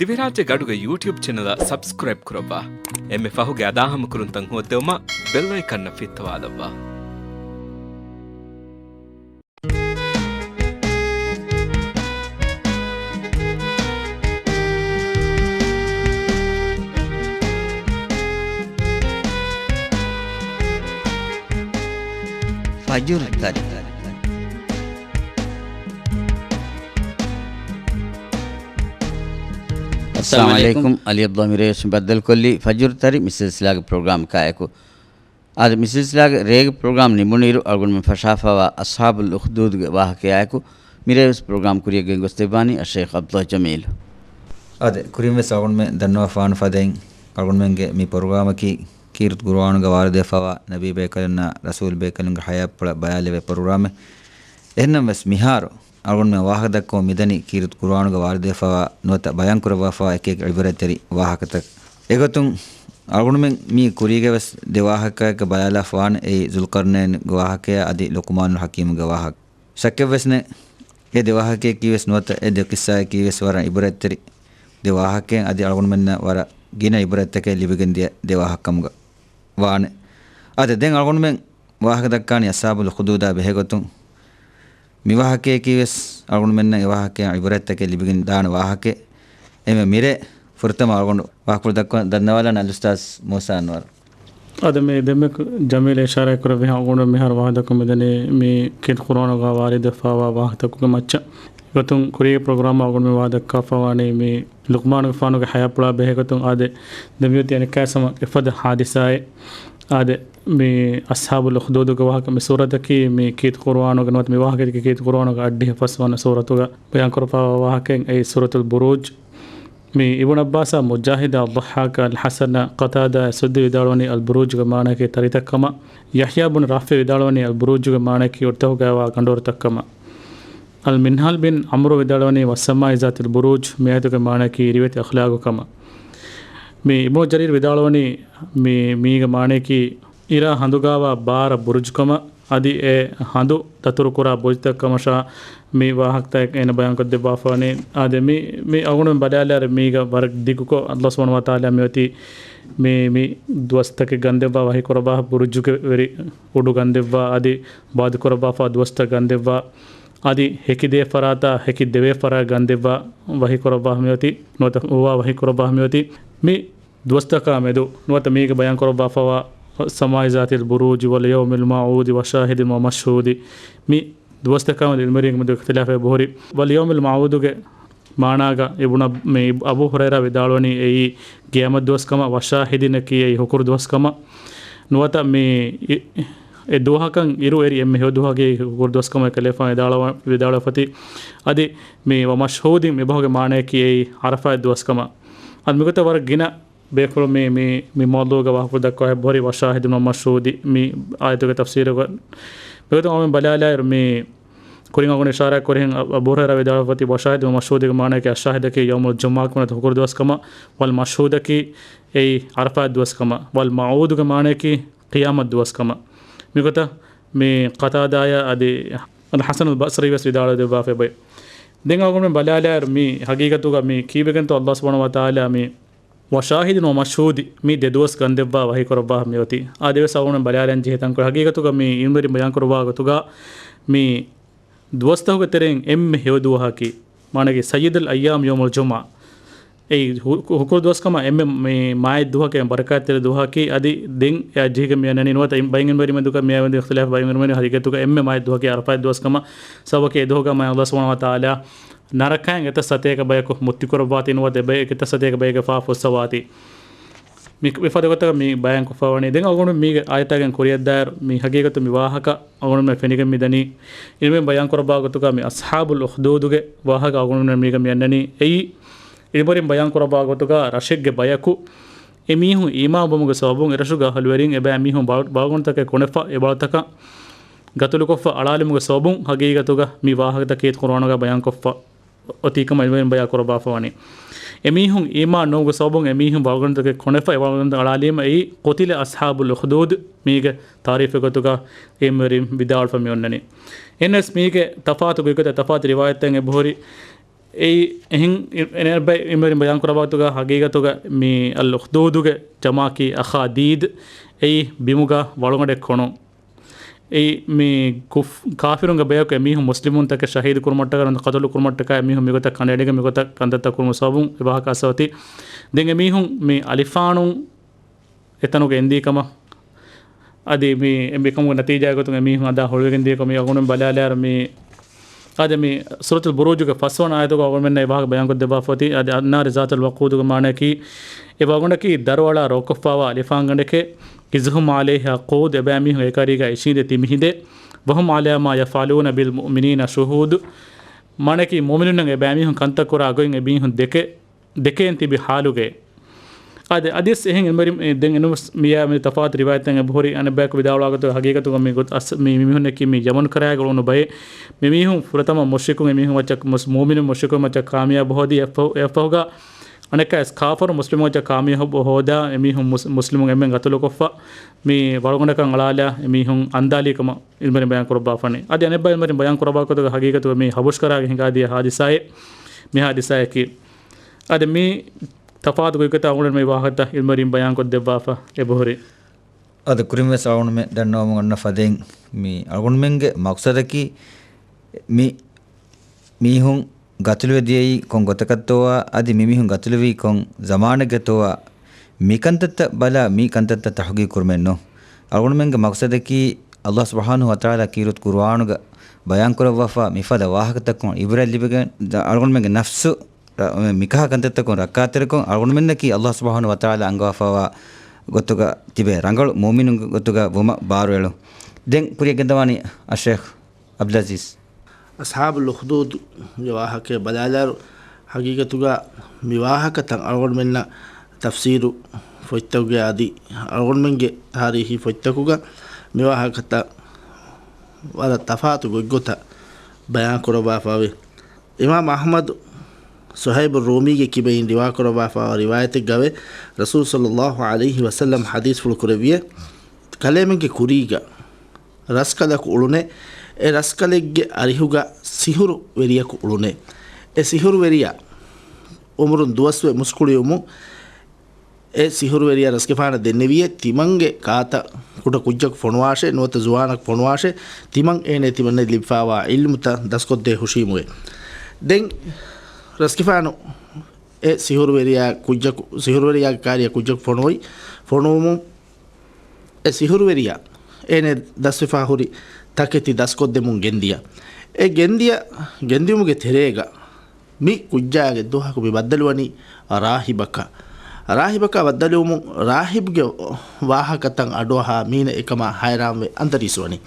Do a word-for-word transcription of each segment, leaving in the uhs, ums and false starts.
ދިވެހިރާއްޖޭގެ އަޑުގެ ޔޫޓިއުބް ޗެނަލަށް ސަބްސްކްރައިބް ކުރައްވާ. އެންމެ ފަހުގެ އަދާހަމަކުރުންތައް ހޯއްދެވުމަށް ބެލް އައިކަންއަށް ފިއްތަވާލައްވާ. ފަޖުރު ތަރި. އައްސަލާމު އައްސަލާމު ޢަލައިކުމް. ޢަލީ ޢަބްދުﷲ މިރޭވެސް ބައްދަލުކޮށްލީ ފަޖުރު ތަރި މި ސިލްސިލާގެ ޕްރޮގްރާމް ކާއެކު. އާދެ، މި ސިލްސިލާގެ ރޭގެ ޕްރޮގްރާމް ނިމުނުއިރު އަޅުގަނޑުމެން ފަށާފައިވާ އަޞްޙާބުލް އުޚްދޫދުގެ ވާހަކަޔާއެކު މިރޭވެސް ޕްރޮގްރާމް ކުރިޔަށް ގެންގޮސްދެއްވާނީ އައްޝައިޚް ޢަބްދުﷲ ޖަމީލު. އާދެ، ކުރިންވެސް އަޅުގަނޑުމެން ދަންނަވާފާނު ފަދައިން އަޅުގަނޑުމެންގެ މި ޕްރޮގްރާމަކީ ކީރިތި ޤުރުއާނުގަ ވާރިދުވެފައިވާ ނަބީ ބޭކަލުންނާ ރަސޫލް ބޭކަލުންގެ ޙަޔާތްޕުޅަށް ބަޔާލެވޭ ޕްރޮގްރާމެއް. އެހެންނަމަވެސް މިހާރު އަޅުގަނޑުމެން ވާހަކަދައްކަމުން މިދަނީ ކީރިތި ޤުރުއާނުގަ ވާރިދުވެފައިވާ ނުވަތަ ބަޔާންކުރައްވާފައިވާ އެކި އެކި ޢިބްރަތްތެރި ވާހަކަތައް. އެގޮތުން އަޅުގަނޑުމެން މީ ކުރީގަވެސް ދެ ވާހަކައަކަށް ބަލާލާފަވާނެ، އެއީ ޒުލްޤަރްނައިންގެ ވާހަކަޔާ އަދި ލުޤުމާނުލް ޙަކީމްގެ ވާހަކަ. ޝައްކެއްވެސް ނެތް، އެ ދެ ވާހަކަޔަކީވެސް ނުވަތަ އެ ދެ ޤިއްސާއަކީވެސް ވަރަށް ޢިބްރަތްތެރި ދެ ވާހަކައެއް އަދި އަޅުގަނޑުމެންނަށް ވަރަށް ގިނަ ޢިބްރަތްތަކެއް ލިބިގެންދިޔަ ދެ ވާހަކަ ކަމުގަ ވާނެ. އާދެ، ދެން އަޅުގަނޑުމެން ވާހަކަ ދައްކާނީ އަޞްޙާބުލް އުޚްދޫދާ ބެހޭގޮތުން. މި ވާހަކަޔަކީވެސް އަޅުގަނޑުމެންނަށް އެ ވާހަކައިން ޢިބްރަތްތަކެއް ލިބިގެން ދާނެ ވާހަކައެއް. އެންމެ މިރޭ ފުރަތަމަ އަޅުގަނޑު ވާހަކަފުޅު ދައްކަވަން ދަންނަވާލާނެ އަލްއުސްތާޛް މޫސާ އަންވަރު. އާދެ، މި ދެންމެ ޖަމީލް އިޝާރާތް ކުރެއްވިހާ އަޅުގަނޑު މިހާރު ވާހަކަ ދައްކަމުން މިދަނީ މި ކީރިތި ޤުރުއާނުގަ ވާރިދުވެފައިވާ ވާހަކަތަކުގެ މައްޗަށް. އެގޮތުން ކުރީގެ ޕްރޮގްރާމް އަޅުގަނޑު މި ވާހަކަ ދައްކާފައިވާނީ މި ލުޤްމާނުގެފާނުގެ ޙަޔާތްޕުޅާ ބެހޭގޮތުން. އާދެ، ދެން މިއޮތީ އަނެއްކާވެސް ހަމަ އެފަދަ ޙާދިސާއެއް. އާދެ، މި އަޞްޙާބުލް އުޚްދޫދުގެ ވާހަކަ މި ސޫރަތަކީ މި ކީރިތި ޤުރުއާނުގެ ނުވަތަ މި ވާހަކައަކީ ކީރިތި ޤުރުއާނުގެ އަށްޑިހަ ފަސްވަނަ ސޫރަތުގަ ބަޔާންކުރައްވާފައިވާ ވާހަކައެއް. އެއީ ސޫރަތުލް ބުރޫޖް. މި އިބްނު ޢައްބާސާ، މުޖާހިދާ، ޟައްޙާޤާ، އަލްޙަސަނާ، ޤަތާދާ އެ ސުއްދީ ވިދާޅުވަނީ އަލްބުރޫޖުގެ މާނައަކީ ތަރިތައް ކަމަށް. ޔަޙްޔާ ބުން ރާފިޢު ވިދާޅުވަނީ އަލްބުރޫޖުގެ މާނައަކީ އޮށްތަހުގައިވާ ގަނޑުވަރުތައް ކަމަށް. އަލް މިންހާލް ބިން ޢަމްރު ވިދާޅުވަނީ ވައްސަމާއި ޒާތިލް ބުރޫޖް، މި އާޔަތުގެ މާނައަކީ ރިވެތި އަޚްލާގު ކަމަށް. މި އިބްނު ޖަރީރް ވިދާޅުވަނީ މި، މީގެ މާނައަކީ އިރާ ހަނދުގައިވާ ބާރަ ބުރުޖު ކަމަށް. އަދި އެ ހަނދު ދަތުރުކުރާ ބުރުޖުތައް ކަމަށާ މި ވާހަކަތައް އޭނަ ބަޔާންކޮށްދެއްވާފަވަނީ. އާދެ، މި، މި އަޅުގަނޑުމެން ބަލާލާއިރު މީގަ ވަރަށް ދިގުކޮށް އައްލާހު ސުބްޙާނަހޫ ވަތަޢާލާ މިއޮތީ މި، މި ދުވަސްތަކެއް ގަންދެއްވާ ވަޙީކުރައްވާ ބުރުޖުގެ ވެރި އުޑު ގަންދެއްވާ އަދި ވަޢުދުކުރައްވާފަ ދުވަސްތައް ގަންދެއްވާ އަދި ހެކިދޭ ފަރާތާ ހެކި ދެވޭ ފަރާތް ގަންދެއްވާ ވަޙީކުރައްވާ މިއޮތީ، ނުވަތަ ހުވާ ވަޙީކުރައްވާ މިއޮތީ. މި ދުވަސްތަކާ މެދު ނުވަތަ މީގެ ބަޔާންކުރައްވާފައިވާ ސަމާއި ޒާތިލް ބުރޫޖި ވަލް ޔައުމިލް މައުޢޫދި ވަޝާހިދިން ވަމަޝްހޫދި، މި ދުވަސްތަކާ މެދު ޢިލްމުވެރިންގެ މެދު އިޚްތިލާފެއް އެބަހުރި. ވަލް ޔައުމިލް މައުޢޫދުގެ މާނާގަ އިބުނަ، މި އަބޫ ހުރައިރާ ވިދާޅުވަނީ އެއީ ޤިޔާމަތް ދުވަސް ކަމަށް، ވަޝާހިދިނަކީ އެއީ ހުކުރު ދުވަސް ކަމަށް. ނުވަތަ މި އި، އެ ދުވަހަކަށް އިރު އެރި އެންމެ ހެޔޮ ދުވަހަކީ ހުކުރު ދުވަސް ކަމަށް އެކަލޭފާނު ވިދާޅުވ، ވިދާޅުވެފަތި. އަދި މި ވަމަޝްހޫދިން މި ބަހުގެ މާނައަކީ އެއީ ޢަރަފާތް ދުވަސް ކަމަށް. އަދި މިގޮތަށް ވަރަށް ގިނަ ބޭފުޅުން މި، މި، މި މައުޟޫޢުގަ ވާހަކަފުޅު ދައްކަވާ އެބަހުރި ވަޝާހިދުން ވަމަޝްހޫދި މި އާޔަތުގެ ތަފްސީރުގަ. މިގޮތުން އަޅުގަނޑު ބަލާލާއިރު މި ކުރިން އަޅުގަނޑު އިޝާރާތް ކުރިހެން އަ، އަބޫ ހުރައިރާ ވިދާޅުވެފަތި ވަޝާހިދުން ވަމަޝްހޫދީގެ މާނައަކީ އައްޝާހިދަކީ ޔައުމުލް ޖުމުޢާ ކަމަށް ހުކުރު ދުވަސް ކަމަށް، ވަލް މަޝްހޫދަކީ އެއީ ޢަރަފާތް ދުވަސް ކަމަށް، ވަލް މައުޢޫދުގެ މާނައަކީ ޤިޔާމަތް ދުވަސް ކަމަށް. މިގޮތަށް މި ޤަތާދާޔާ އަދި އަލްޙަސަނުލް ބަޞްރީ ވެސް ވިދާޅުވެ ދެއްވާފައި އޮތް. ދެން އަޅުގަނޑުމެން ބަލާލާއިރު މި ހަގީގަތުގަ މި ކީއްވެގެންތޯ އައްލާހު ސުބްޙާނަހޫ ވަތަޢާލާ މި ވަޝާހިދިން ވަމަޝްހޫދި މި ދެ ދުވަސް ގަންދެއްވާ ވަޙީކުރައްވާ މިއޮތީ. އާދެވެސް އަޅުގަނޑު ބަލާލަން ޖެހޭ ތަންކޮޅެއް. ހަގީގަތުގަ މި އިލްމުވެރިން ބަޔާންކުރައްވާ ގޮތުގަ މި ދުވަސްތަކުގެ ތެރެއިން އެންމެ ހެޔޮ ދުވަހަކީ، މާނައަކީ ސައްޔިދުލް އައްޔާމް ޔައުމުލް ޖުމުޢާ. އެއީ ހު، ހުކުރު ދުވަސް ކަމަށް އެންމެ މި މާތް ދުވަހަކަށް ބަރަކާތްތެރި ދުވަހަކީ. އަދި ދެން އެއަށް ޖެހިގެން މި އަންނަނީ ނުވަތަ ބައިން އިލްމުވެރިން މެދުގަ މިއައި މެދު އިޚްތިލާފް ބައިން އިލްމުވެރިން ހަގީގަތުގަ އެންމެ މާތް ދުވަހަކީ ޢަރަފާތް ދުވަސް ކަމަށް. ސަބަބަކީ އެ ދުވަހުގަ މާތް އައްލާހު ސުބްޙާނަހޫ ވަތަޢާލާ ނަރަކައިން އެތައް ސަތޭކަ ބަޔަކު މުއްތިކުރައްވާތީ ނުވަތަ އެބަޔަކު އެތައް ސަތޭކަ ބަޔެއްގެ ފާފަ ފުއްސަވާތީ. މި، މިފަދަ ގޮތަކަށް މި ބަޔާންކޮށްފަވަނީ. ދެން އަޅުގަނޑު މީގެ އާޔަތާގެން ކުރިއަށްދާއިރު މި ހަގީގަތު މި ވާހަކަ އަޅުގަނޑުމެން ފެނިގެން މި ދަނީ. އިލްމުވެރިން ބަޔާންކުރައްވާ ގޮތުގަ މި އަޞްޙާބުލް އުޚްދޫދުގެ ވާހަކަ އަޅުގަނޑުމެން މީގަ މި އަންނަނީ. އެއީ އިލްމުވެރިން ބަޔާންކުރައްވާ ގޮތުގަ ރަށެއްގެ ބަޔަކު އެމީހުން އީމާންވުމުގެ ސަބަބުން އެރަށުގެ އަހުލުވެރިން އެބައިމީހުން ބަ، ބައުގަނޑުތަކެއް ކޮނެފަ، އެ ބައުތަކަށް ގަތުލުކޮށްފަ އަޅާލުމުގެ ސަބަބުން ހަގީގަތުގަ މި ވާހަކަތައް ކީރިތި ޤުރުއާނުގަ ބަޔާންކޮށްފަ އޮތީކަމަށް އިލްމުވެރިން ބަޔާން ކުރައްވާފަވަނީ. އެމީހުން އީމާން ނުވުމުގެ ސަބަބުން އެމީހުން ބައުގަނޑުތަކެއް ކޮނެފަ، އެ ބައުގަނޑުތައް އަޅާލީމަ އެއީ ޤުތިލަ އަޞްޙާބުލް އުޚްދޫދު މީގެ ތާރީފެއް ގޮތުގަ އިލްމުވެރިން ވިދާޅުވެފަ މި އޮންނަނީ. އެހެނަސް މީގެ ތަފާތު ގޮތްގޮތަށް ތަފާތު ރިވާޔަތްތައް އެބަހުރި. އެއީ އެހެން އި-، އެނެރބައި އިމަރިން ބަޔާންކުރައްވާގޮތުގަ ހަގީގަތުގަ މި އަލް އުޚްދޫދުގެ ޖަމާކީ އަޚާދީދް، އެއީ ބިމުގަ ވަޅުގަނޑެއް ކޮނުން. އެއީ މި ކުފް-، ކާފިރުންގެ ބަޔަކު އެމީހުން މުސްލިމުންތަކެއް ޝަހީދު ކުރުމަށްޓަކާ ނުވަތަ ޤަތުލު ކުރުމަށްޓަކާ އެމީހުން މިގޮތަށް ކަނޑައެޅިގެން މިގޮތަށް ކަންތައްތައް ކުރުމުގެ ސަބަބުން އެ ވާހަކަ އައްސަ އޮތީ. ދެން އެމީހުން މި އަލިފާނުން އެތަނުގަ އެންދީ ކަމަށް އަދި މި އެ މިކަމުގެ ނަތީޖާގެ ގޮތުން އެމީހުން އަދާ ހުޅުވިގެން ދިޔަކަމަށް އަޅުގަނޑު ބަލާލާއިރު މި އަދި މި ސޫރަތުލް ބުރޫޖުގެ ފަސްވަނަ އާޔަތުގަ އަޅުގަނޑުމެންނަށް އެ ވާހަކަ ބަޔާންކޮށްދެއްވާފަ އޮތީ. އަދި އައްނާރި ޒާތަލް ވަޤޫދުގެ މާނައަކީ އެ ވަގުނޑަކީ ދަރުއަޅާ ރޯކޮށްފާވާ އަލިފާންގަނޑެކޭ. އިޒް ހުމް ޢަލައިހާ ޤުޢޫދު، އެބައިމީހުން އެކަރީގަ އިށީނދެ ތިމިހިނދެ. ވަހުމް ޢަލާ މާ ޔަފްޢަލޫނަ ބިލް މުއުމިނީނަ ޝުހޫދު. މާނައަކީ މުއުމިނުންނަށް އެބައިމީހުން ކަންތައް ކުރާ ގޮތް އެމީހުން ދެކެ ދެކެން ތިބި ޙާލުގައި. އަދި، އަދިވެސް އެހެން އިމަރި-، ދެން އެނޫންވެސް މިޔާ މި ތަފާތު ރިވާޔަތްތައް އެބަހުރި. އަނެއްބަޔަކު ވިދާޅުވާގޮތުގަ ހަގީގަތުގަ މި ގޮތް އަސް-، މި މީހުންނަކީ މި ޔަމަނު ކަރަޔާގަ އުޅުނު ބައެއް. މި މީހުން ފުރަތަމަ މުޝްރިކުން އެމީހުން މައްޗަށް މުސް-، މުއުމިނުން މުޝްރިކުން މައްޗަށް ކާމިޔާބު ހޯދީ އެއަށްފަހު-، އެއަށްފަހުގަ އަނެއްކާވެސް ކާފަރު މުސްލިމު މައްޗަށް ކާމިޔާބު ހޯދާ އެމީހުން މުސް-، މުސްލިމުން އެންމެން ގަތުލުކޮށްފަ މި ވަޅުގަނޑަކަށް އަޅާލާ އެމީހުން އަންދާލީ ކަމަށް އިލްމުވެރިން ބަޔާން ކުރައްވާފާނެ. އަދި އަނެއްބައި އިލްމުވެރިން ބަޔާން ކުރައްވާ ގޮތުގަ ހަގީގަތުގަ މި ހަބުޝް ކަރާގެ ހިނގާދިޔަ ހާދިސާއެއް މި ހާދިސާއަކީ. އަދި މި ތަފާތު ގޮތްގޮތަށް އަޅުގަނޑު މި ވާހަކަތައް އިލްމުވެރިން ބަޔާން ކޮށްދެއްވާފަ އެބަހުރި. އަދި ކުރިންވެސް އަޅުގަނޑުމެން ދަންނަވަމުން އޮންނަ ފަދައިން މި އަޅުގަނޑުމެންގެ މަޤްޞަދަކީ މި މީހުން ގަތުލުވެ ދިޔައީ ކޮން ގޮތަކަށްތޯއާ، އަދި މި މީހުން ގަތުލުވީ ކޮން ޒަމާނެއްގަތޯއާ، މި ކަންތައްތައް ބަލާ މި ކަންތައްތައް ތަޙުޤީޤު ކުރުމެއް ނޫން. އަޅުގަނޑުމެންގެ މަޤްޞަދަކީ ﷲ ސުބްޙާނަހޫ ވަތަޢާލާ ކީރިތި ޤުރުއާނުގަ ބަޔާންކުރައްވާފާ މިފަދަ ވާހަކަތަކުން ޢިބްރަތް ލިބިގެން، އަޅުގަނޑުމެންގެ ނަފްސު ރަ-، މިކަހަލަ ކަންތައްތަކުން ރައްކާތެރިކޮށް، އަޅުގަނޑުމެންނަކީ ﷲ ސުބްޙާނަހޫ ވަތަޢާލާ އަންގަވާފާވާ ގޮތުގަ ތިބޭ ރަނގަޅު މުއުމިނުންގެ ގޮތުގަ ވުމަށް ބާރުއެޅުން. ދެން ކުރިއަށް ގެންދަވާނީ އައްޝައިޚް ޢަބްދުލްޢަޒީޒް. އަޞްޙާބުލް އުޚްދޫދުގެ ވާހަކައެއް ބަލާލާއިރު، ޙަޤީޤަތުގަ މި ވާހަކަތައް އަޅުގަނޑުމެންނަށް ތަފްސީރު ފޮތްތަކުގައި އަދި އަޅުގަނޑުމެންގެ ތާރީޚީ ފޮތްތަކުގަ މި ވާހަކަތައް ވަރަށް ތަފާތު ގޮތްގޮތަށް ބަޔާން ކުރައްވާފައިވޭ. އިމާމް އަޙްމަދު ޞުހައިބު ރޫމީގެ ކިބައިން ރިވާ ކުރައްވާފައިވާ ރިވާޔަތެއްގައި ރަސޫލު ޞައްލައްލާހު ޢަލައިހި ވަސައްލަމް ޙަދީޘްފުޅު ކުރެއްވިއޭ، ކަލޭމެންގެ ކުރީގަ ރަސްކަލަކު އުޅުނޭ. އެ ރަސްކަލެއްގެ އަރިހުގަ ސިހުރު ވެރިޔަކު އުޅުނޭ. އެ ސިހުރު ވެރިޔާ އުމުރުން ދުވަސްވެ މުސްކުޅިވުމުން އެ ސިހުރު ވެރިޔާ ރަސްގެފާނަށް ދެންނެވިއޭ، ތިމަންގެ ކާތަ ކުޑަ ކުއްޖަކު ފޮނުވާށޭ، ނުވަތަ ޒުވާނަކު ފޮނުވާށޭ، ތިމަން އޭނަ ތިމަންނަށް ލިބިފާވާ ޢިލްމުތައް ދަސްކޮށްދޭ ހުށީމުވެ. ދެން ރަސްގެފާނު އެ ސިހުރު ވެރިޔާ ކުއްޖަކު، ސިހުރު ވެރިޔާގެ ކާރިޔަށް ކުއްޖަކު ފޮނުވި، ފޮނުވުމުން އެ ސިހުރުވެރިޔާ އޭނަ ދަސްވެފާ ހުރި ތަކެތި ދަސްކޮށްދެމުން ގެންދިޔަ. އެ ގެންދިޔަ، ގެންދިޔުމުގެ ތެރޭގަ މި ކުއްޖާގެ ދުވަހަކު މި ބައްދަލުވަނީ ރާހިބަކަށް. ރާހިބަކާ ބައްދަލުވުމުން ރާހިބްގެ ވާހަކަތައް އަޑުއަހާ މީނަ އެކަމާ ހައިރާންވެ އަންތަރީސްވަނީ.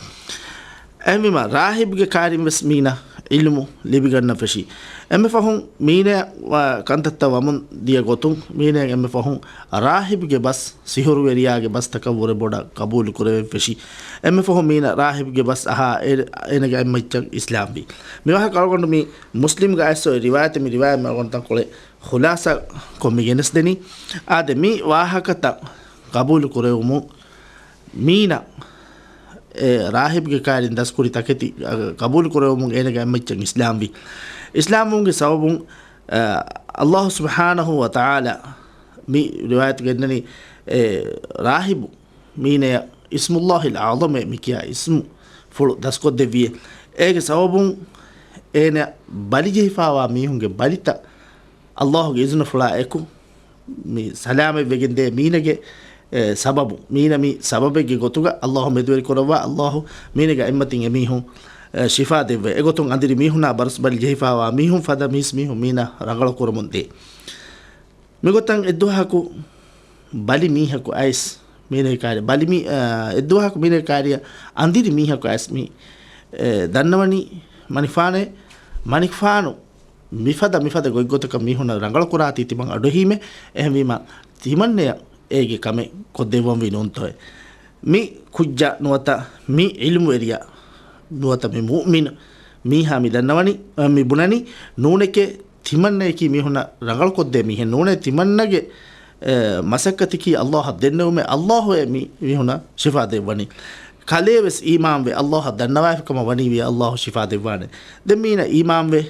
އެހެންވީމަ، ރާހިބްގެ ކާރިން ވެސް މީނަ ޢިލްމު ލިބިގަންނަ ފެށި. އެންމެ ފަހުން މީނަ ވާ ކަންތައްތައް ވަމުން ދިޔަ ގޮތުން، މީނަ އެންމެ ފަހުން ރާހިބްގެ ބަސް، ސިހުރުވެރިޔާގެ ބަސްތަކަށް ވުރެ ބޮޑަށް ޤަބޫލު ކުރެވެން ފެށި. އެންމެ ފަހުން މީނަ ރާހިބްގެ ބަސް އަހާ، އޭ-، އޭނަގެ އަތްމައްޗަށް އިސްލާމްވި. މި ވާހަކަ އަޅުގަނޑު މި މުސްލިމްގަ އައިސް އޮތް ރިވާޔަތެއް، މި ރިވާޔަތް މި އަޅުގަނޑު ތަންކޮޅެއް ޚުލާޞާ ކޮށް މި ގެނެސްދެނީ. އާދެ، މި ވާހަކަތައް ޤަބޫލު ކުރެވުމުން މީނަ އެ ރާހިބްގެ ކާރިން ދަސްކުރި ތަކެތި، އަ، ޤަބޫލު ކުރެވުމުން އޭނަގެ އަތްމައްޗަށް އިސްލާމްވި. އިސްލާމްވުމުގެ ސަބަބުން، އަ، ﷲ ސުބްޙާނަހޫ ވަތަޢާލާ މި ރިވާޔަތު ގެންނަނީ، އެ ރާހިބު މީނަޔަށް އިސްމުﷲިލް އަޢުޡަމޭ މި ކިޔާ އިސްމުފުޅު ދަސްކޮށްދެއްވިއޭ. އޭގެ ސަބަބުން އޭނަ ބަލިޖެހިފާވާ މީހުންގެ ބަލިތައް ﷲގެ އިޒުނަފުޅާ އެކު މި ސަލާމަތްވެގެންދޭ މީނަގެ، އެ، ސަބަބު. މީނަ މި ސަބަބެއްގެ ގޮތުގަ ﷲ މެދުވެރިކުރައްވާ، ﷲ މީނަގެ އަތްމަތިން އެމީހުން، އެ، ޝިފާ ދެއްވޭ. އެގޮތުން އަނދިރި މީހުންނާ ބަރަސް ބަލި ޖެހިފާވާ މީހުން ފަދަ މީސް މީހުން މީނަ ރަނގަޅު ކުރަމުން ދޭ. މިގޮތަށް އެއްދުވަހަކު ބަލި މީހަކު އައިސް މީނަގެ ކާރި-، ބަލި މީ-، އަ، އެއްދުވަހަކު މީނަގެ ކާރިއަށް އަނދިރި މީހަކު އައިސް މި، އެ، ދަންނަވަނީ މަނިކުފާނޭ. މަނިކުފާނު މިފަދަ، މިފަދަ ގޮތްގޮތަކަށް މީހުންނަށް ރަނގަޅު ކުރާތީ ތިމަން އަޑުއެހީމޭ. އެހެންވީމަ، ތިމަންނަޔަށް އޭގެ ކަމެއް ކޮށްދެއްވަންވީ ނޫންތޯއޭ؟ މި ކުއްޖާ ނުވަތަ މި ޢިލްމުވެރިޔާ ނުވަތަ މި މުއުމިނު މީހާ މި ދަންނަވަނީ، މި ބުނަނީ، ނޫނެކޭ، ތިމަންނަޔަކީ މީހުންނަށް ރަނގަޅުކޮށްދޭ މީހެއް ނޫނޭ. ތިމަންނަގެ، އެ، މަސައްކަތަކީ ﷲ އަށް ދެންނެވުމޭ. ﷲ އޭ މި މީހުންނަށް ޝިފާ ދެއްވަނީ. ކަލޭ ވެސް އީމާންވެ، ﷲ އަށް ދަންނަވާފި ކަމަށް ވަނީވިޔަ ﷲ ޝިފާ ދެއްވާނެ. ދެން މީނަ އީމާންވެ،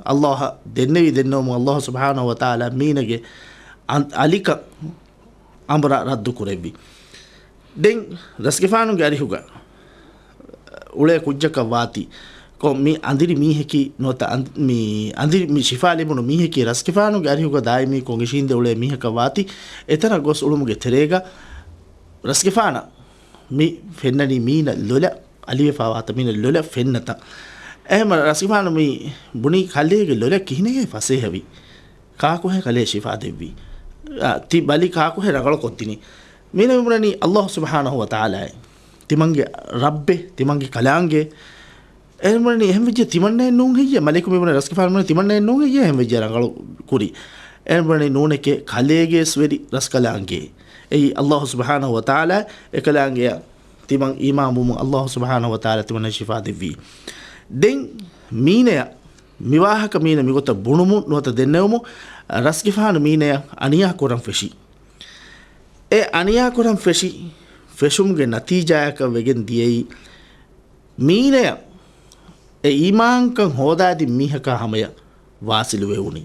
ﷲ އަށް ދެންނެވި ދެންނެވުމުން ﷲ ސުބްޙާނަހޫ ވަތަޢާލާ މީނަގެ އަން-، އަލިކަން އަނބުރާ ރައްދު ކުރެއްވި. ދެން ރަސްގެފާނުގެ އަރިހުގަ އުޅޭ ކުއްޖަކަށް ވާތީ، ކޮ-، މި އަނދިރި މީހަކީ ނުވަތަ އަން-، މި އަނދިރި މި ޝިފާ ލިބުނު މީހަކީ ރަސްގެފާނުގެ އަރިހުގަ ދާއިމީ ކޮން އިށީނދެ އުޅޭ މީހަކަށް ވާތީ، އެތަނަށް ގޮސް އުޅުމުގެ ތެރޭގަ ރަސްގެފާނަށް މި ފެންނަނީ މީނަ ލޮލަށް އަލިވެފާވާތަ، މީނަ ލޮލަށް ފެންނަތަ. އެހެން ރަސްގެފާނު މި ބުނީ ކަލޭގެ ލޮލަށް ކިހިނެއްހޭ ފަސޭހަވީ؟ ކާކުހޭ ކަލޭ ޝިފާ ދެއްވީ؟ އާ، ތި ބަލި ކާކުހޭ ރަނގަޅު ކޮށްދިނީ؟ މީނަ މި ބުނަނީ ﷲ ސުބްޙާނަހޫ ވަތަޢާލާއޭ. ތިމަންގެ ރައްބެ، ތިމަންގެ ކަލާނގެ. އެހެން ބުނަނީ އެހެން ވެއްޖެ ތިމަންނައެއް ނޫން ހެއްޔޭ؟ މަލަކު މި ބުނަނީ ރަސްގެފާނު ބުނަނީ ތިމަންނައެއް ނޫން ހެއްޔޭ އެހެން ވެއްޖެ ރަނގަޅު ކުރީ؟ އެހެން ބުނަނީ ނޫނެކޭ، ކަލޭގެ ވެސް ވެރި ރަސްކަލާނގެ. އެއީ ﷲ ސުބްޙާނަހޫ ވަތަޢާލާ އެކަލާނގެއަށް ތިމަން އީމާންވުމުން ﷲ ސުބްޙާނަހޫ ވަތަޢާލާ ތިމަންނަށް ޝިފާ ދެއްވީ. ދެން މީނަޔަށް މިވާހަކަ މީނަ މިގޮތަށް ބުނުމުން ނުވަތަ ދެންނެވުމުން ރަސްގެފާނު މީނަޔަށް އަނިޔާ ކުރަން ފެށި. އެ އަނިޔާ ކުރަން ފެށި، ފެށުމުގެ ނަތީޖާއަކަށް ވެގެން ދިޔައީ، މީނަޔަށް އެ އީމާންކަން ހޯދާދިން މީހަކާ ހަމަޔަށް ވާސިލުވެވުނީ.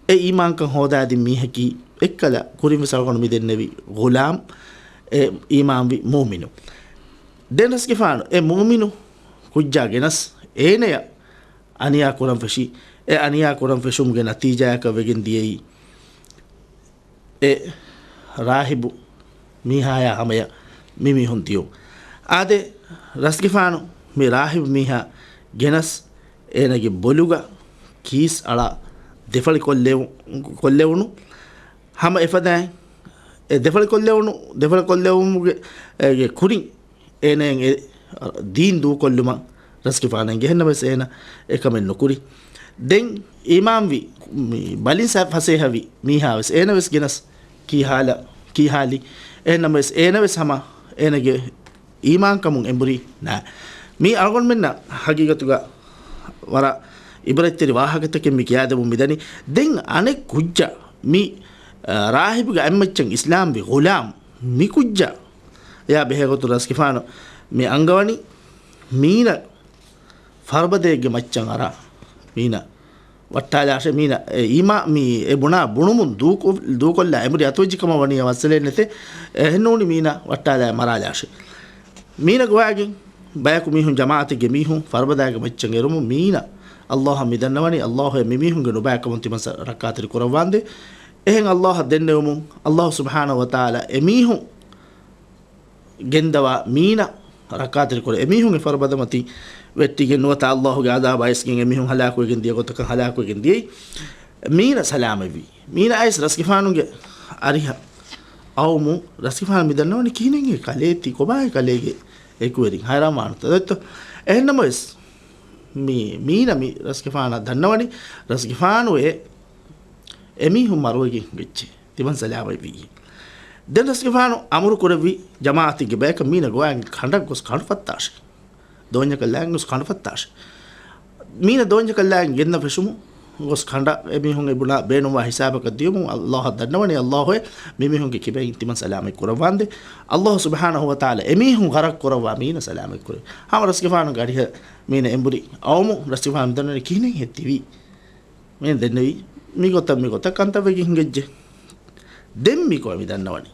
އެ އީމާންކަން ހޯދާދިން މީހަކީ އެއްކަލަ ކުރިންވެސް އަޅުގަނޑު މި ދެންނެވި ޣުލާމް، އެ އީމާންވި މުއުމިނު. ދެން ރަސްގެފާނު އެ މުއުމިނު ކުއްޖާ ގެނަސް އޭނަޔަށް އަނިޔާ ކުރަން ފެށި. އެ އަނިޔާ ކުރަން ފެށުމުގެ ނަތީޖާއަކަށް ވެގެން ދިޔައީ، އެ ރާހިބު މީހާޔާ ހަމަޔަށް މި މީހުން ދިޔުން. އާދެ، ރަސްގެފާނު މި ރާހިބު މީހާ ގެނަސް އޭނަގެ ބޮލުގަ ކީސް އަޅާ ދެފަޅި ކޮށްލެވު-، ކޮށްލެވުނު. ހަމަ އެފަދައިން އެ ދެފަޅި ކޮށްލެވުނު، ދެފަޅި ކޮށްލެވުމުގެ، އޭގެ ކުރިން އޭނައަށް އެ ދީން ދޫކޮށްލުމަށް ރަސްގެފާނަށް އެނގޭ. އެހެންނަމަވެސް އޭނަ އެކަމެއް ނުކުރި. ދެން އީމާންވި، މި ބަލި ސަ-، ފަސޭހަވި މީހާވެސް އޭނަވެސް ގެނަސް ކީހާލަ-، ކީހާލި. އެހެންނަމަވެސް އޭނަވެސް ހަމަ އޭނަގެ އީމާންކަމުން އެނބުރި ނާ. މީ އަޅުގަނޑުމެންނަށް ހަގީގަތުގަ ވަރަށް އިބްރަތްތެރި ވާހަކަތަކެއް މި ކިޔާދެމުން މިދަނީ. ދެން އަނެއް ކުއްޖާ މި، އަ، ރާހިބުގެ އަތްމައްޗަށް އިސްލާމްވި ޣުލާމް މި ކުއްޖާ އެޔާ ބެހޭގޮތުން ރަސްގެފާނު މި އަންގަވަނީ މީނަ ފަރުބަދައެއްގެ މައްޗަށް އަރާ، މީނަ ވައްޓާލާށޭ. މީނަ އެ އީމާ-، މީ އެ ބުނާ ބުނުމުން ދޫކޮ-، ދޫކޮށްލާ އެނބުރި އަތުވެއްޖެ ކަމަށް ވަނީ މައްސަލައެއް ނެތޭ. އެހެންނޫނީ މީނަ ވައްޓާލާ މަރާލާށޭ. މީނަ ގޮވާގެން ބަޔަކު މީހުން ޖަމާޢަތެއްގެ މީހުން ފަރުބަދައިގެ މައްޗަށް އެރުމުން މީނަ ﷲ އަށް މި ދަންނަވަނީ ﷲ އޭ މި މީހުންގެ ނުބައިކަމުން ތިމަން ސަ-، ރައްކާތެރި ކުރައްވާނދޭ. އެހެން ﷲ އަށް ދެންނެވުމުން ﷲ ސުބްޙާނަހޫ ވަތަޢާލާ އެމީހުން ގެންދަވާ މީނަ ރައްކާތެރިކުރޭ. އެމީހުން އެ ފަރުބަދަ މަތި ވެއްޓިގެން ނުވަތަ ﷲ ގެ އަޒާބާ އިސްގެން އެމީހުން ހަލާކުވެގެން ދިޔަ ގޮތަކަށް ހަލާކުވެގެން ދިޔައީ. މީނަ ސަލާމަތްވީ. މީނަ އައިސް ރަސްގެފާނުގެ އަރިހަށް އައުމު ރަސްގެފާނު މި ދަންނަވަނީ ކިހިނެއް އެ ކަލޭ ތި ކޮބާ އެ ކަލޭގެ އެކުވެރިން ހައިރާންވާނެތަ ދެއްތޯ؟ އެހެންނަމަވެސް މި މީނަ މި ރަސްގެފާނަށް ދަންނަވަނީ ރަސްގެފާނު އެ އެމީހުން މަރުވެގެން ގެއްޗެ ތިމަން ސަލާމަތްވީ. ދެން ރަސްގެފާނު އަމުރު ކުރެއްވި ޖަމާޢަތެއްގެ ބަޔަކަށް މީނަ ގޮވާގެން ކަނޑަށް ގޮސް ކަނޑު ފައްތާށޭ. ދޯންޏަކަށް ލާގެން ގޮސް ކަނޑު ފައްތާށޭ. މީނަ ދޯންޏަކަށް ލާގެން ގެންދަ ފެށުމުން ގޮސް ކަނޑަށް އެމީހުން އެ ބުނާ ބޭނުންވާ ހިސާބަކަށް ދިޔުމުން ﷲ އަށް ދަންނަވަނީ ﷲ އޭ މި މީހުންގެ ކިބައިން ތިމަން ސަލާމަތް ކުރައްވާނދޭ. ﷲ ސުބްޙާނަހޫ ވަތަޢާލާ އެމީހުން ޣަރަޤް ކުރައްވާ މީނަ ސަލާމަތް ކުރޭ. ހަމަ ރަސްގެފާނުގެ އަރިހަށް މީނަ އެނބުރި އައުމުން ރަސްގެފާނު މި ދަންނަވަނީ ކިހިނެއްހޭ ތިވީ؟ މި ދެންނެވީ މިގޮތަށް މިގޮތަށް ކަންތައް ވެގެން ހިނގައްޖެ. ދެން މިކޮޅަށް މި ދަންނަވަނީ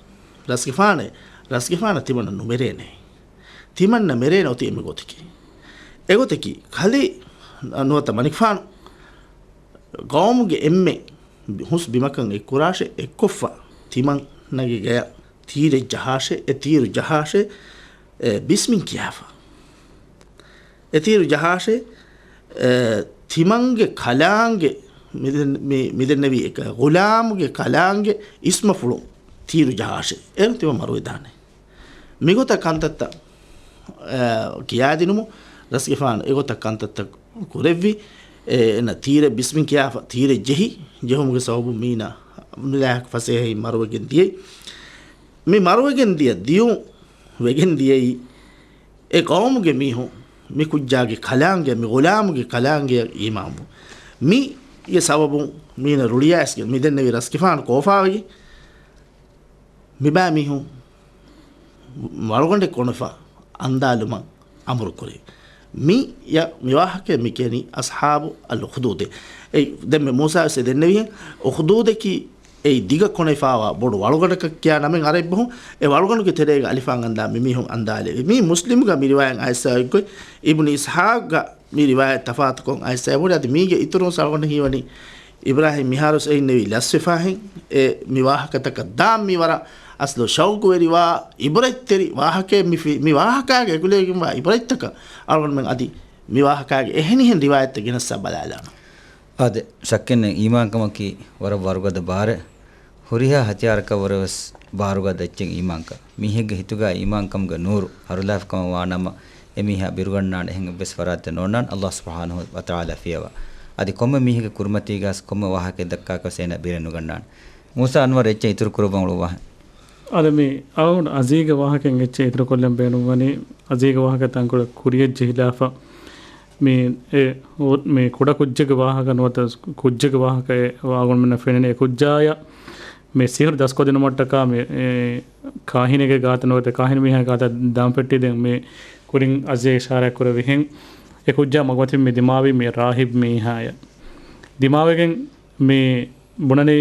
ރަސްގެފާނެ، ރަސްގެފާނަށް ތިމަންނަ ނުމެރޭނެ. ތިމަންނަ މެރޭނެ އޮތީ އެންމެ ގޮތަކީ. އެގޮތަކީ ކަލޭ ނުވަތަ މަނިކުފާނު ގައުމުގެ އެންމެ ހުސް ބިމަކަށް އެއްކުރާށޭ، އެއްކޮށްފަ ތިމަންނަގެ ގަޔަށް ތީރެއް ޖަހާށޭ، އެ ތީރު ޖަހާށޭ، އެ ބިސްމިން ކިޔާފަ. އެ ތީރު ޖަހާށޭ، އެ، ތިމަންގެ ކަލާނގެ މިދެން-، މި-، މިދެންނެވި އެކަ-، ޣުލާމުގެ ކަލާނގެ އިސްމަފުޅު ތީރު ޖަހާށޭ. އޭރު ތިމަން މަރުވެދާނެ. މިގޮތަށް ކަންތައްތައް، އެ، ކިޔާދިނުމު ރަސްގެފާނު އެގޮތަށް ކަންތައްތައް ކުރެއްވި. އެ، އެނަ ތީރެއް ބިސްމިން ކިޔާފަ ތީރެއް ޖެހި، ޖެހުމުގެ ސަބަބުން މީނަ ނުލާހިކު ފަސޭހައިން މަރުވެގެން ދިޔައީ. މި މަރުވެގެން ދިޔަ ދިޔުން ވެގެން ދިޔައީ އެ ގައުމުގެ މީހުން މި ކުއްޖާގެ ކަލާނގެ، މި ޣުލާމުގެ ކަލާނގެއަށް އީމާންވުން. މީގެ ސަބަބުން މީނަ ރުޅިއައިސްގެން މިދެންނެވި ރަސްގެފާނު ކޯފާވެގެން މިބާ މީހުން މަޅުގަނޑެއް ކޮނެފަ އަންދާލުމަށް އަމުރު ކުރޭ. މި ޔަ-، މި ވާހަކައެއް މި ކިޔަނީ އަޞްޙާބު އަލް އުޚްދޫދޭ. އެ ދެންމެ މޫސާ ވެސް އެ ދެންނެވިހެން، އުޚްދޫދަކީ އެއީ ދިގަ ކޮނެފާވާ ބޮޑު ވަޅުގަނޑަކަށް ކިޔާ ނަމެއް އަރަބި ބަހުން. އެ ވަޅުގަނޑުގެ ތެރޭގަ އަލިފާން އަންދާ މި މީހުން އަންދާލެވި. މީ މުސްލިމްގަ މި ރިވާޔަތް އައިސްފައި އޮތްގޮތް، އިބްނު އިސްޙާޤްގަ މި ރިވާޔަތް ތަފާތުކޮށް އައިސްފައި އެބުނި. އަދި މީގެ އިތުރުން އަޅުގަނޑަށް ހީވަނީ އިބްރާހީމް މިހާރުވެސް އެއިންނެވީ ލަސްވެފާހެން. އެ މި ވާހަކަތަކަށް ދާން މި ވަރަށް އަސްލު ޝައުޤުވެރިވާ އިބްރަތްތެރި ވާހަކައެއް މި ފި-، މި ވާހަކާގެ އެކުލެވިގެންވާ އިބްރަތްތަކަށް އަޅުގަނޑުމެން އަދި މި ވާހަކާގެ އެހެނިހެން ރިވާޔަތްތައް ގެނެސްސާ ބަލާލާނަން. އާދެ، ޝައްކެއް ނެތް، އީމާންކަމަކީ ވަރަށް ވަރުގަދަ ބާރެއް. ހުރިހާ ހަތިޔާރަކަށްވުރެވެސް ބާރުގަދަ އެއްޗެއް އީމާންކަން. މީހެއްގެ ހިތުގަ އީމާންކަމުގެ ނޫރު ހަރުލާފިކަމަށް ވާނަމަ، އެމީހާ ބިރުގަންނާނެ އެހެން އެއްވެސް ފަރާތެއް ނޯންނާނެ ﷲ ސުބްޙާނަހޫ ވަތަޢާލާ ފިޔަވާ. އަދި ކޮންމެ މީހެއްގެ ކުރިމަތީގަސް ކޮންމެ ވާހަކައެއް ދައްކާކަށް ވެސް އޭނާ ބިރެއް ނުގަންނާނެ. މޫސާ އަންވަރު އެއްޗެއް އިތުރު ކުރައްވަން އުޅުއްވާހެން. އަދި މި އަޅުގަނޑު އަޒީގެ ވާހަކައިން އެއްޗެއް އިތުރުކޮށްލަން ބޭނުންވަނީ، އަޒީގެ ވާހަކަ ތަންކޮޅެއް ކުރިއަށް ޖެހިލާފަ. މި އެ އޮ-، މި ކުޑަ ކުއްޖެއްގެ ވާހަކަ ނުވަތަ ކުއްޖެއްގެ ވާހަކައެއް އަޅުގަނޑުމެންނަށް ފެންނަނީ. އެ ކުއްޖާޔަށް މި ސިހުރު ދަސްކޮށްދިނުމަށްޓަކާ މި، އެ، ކާހިނެއްގެ ގާތަށް ނުވަތަ ކާހިން މީހާގެ ގާތަށް ދާން ފެއްޓި. ދެން މި ކުރިން އަޒީ އިޝާރާތް ކުރެވިހެން އެ ކުއްޖާ މަގުމަތިން މި ދިމާވީ މި ރާހިބް މީހާޔަށް. ދިމާވެގެން މި ބުނަނީ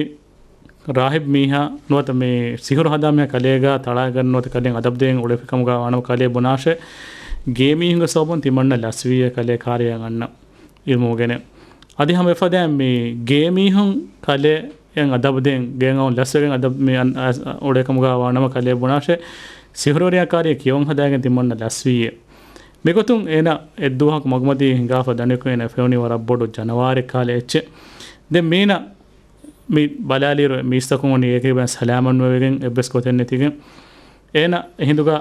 ރާހިބް މީހާ ނުވަތަ މި ސިހުރު ހަދާ މީހާ ކަލޭގާ ތަޅާގަން ނުވަތަ ކަލޭން އަދަބު ދޭން އުޅެފިކަމުގާ ވާނަމަ ކަލޭ ބުނާށޭ، ގޭ މީހުންގެ ސަބަބުން ތިމަންނަ ލަސްވީއޭ ކަލޭ ކާރިޔަށް އަންނަ އިލްމު އުގެނެ. އަދި ހަމަ އެފަދައިން މި ގޭ މީހުން ކަލޭ އެން އަދަބު ދޭން ގޭން އައުން ލަސްވެގެން އަދަބު މި އަން-، އަ-، އުޅޭކަމުގާ ވާނަމަ ކަލޭ ބުނާށޭ، ސިހުރުވެރިޔާ ކާރިޔަށް ކިޔަވަން ހަދާގެން ތިމަންނަ ލަސްވީއޭ. މިގޮތުން އޭނަ އެއްދުވަހަކު މަގުމަތީ ހިނގާފަ ދަނޑިކު އޭނަ ފެނުނީ ވަރަށް ބޮޑު ޖަނަވާރެއް ކާލެ އެއްޗެއް. ދެން މީނަ މި ބަލާލިއިރު މީސްތަކުން ވަނީ އޭގެ ބައިން ސަލާމަތްވެވެގެން އެއްވެސް ގޮތެއް ނެތިގެން. އޭނަ އެހިނދުގަ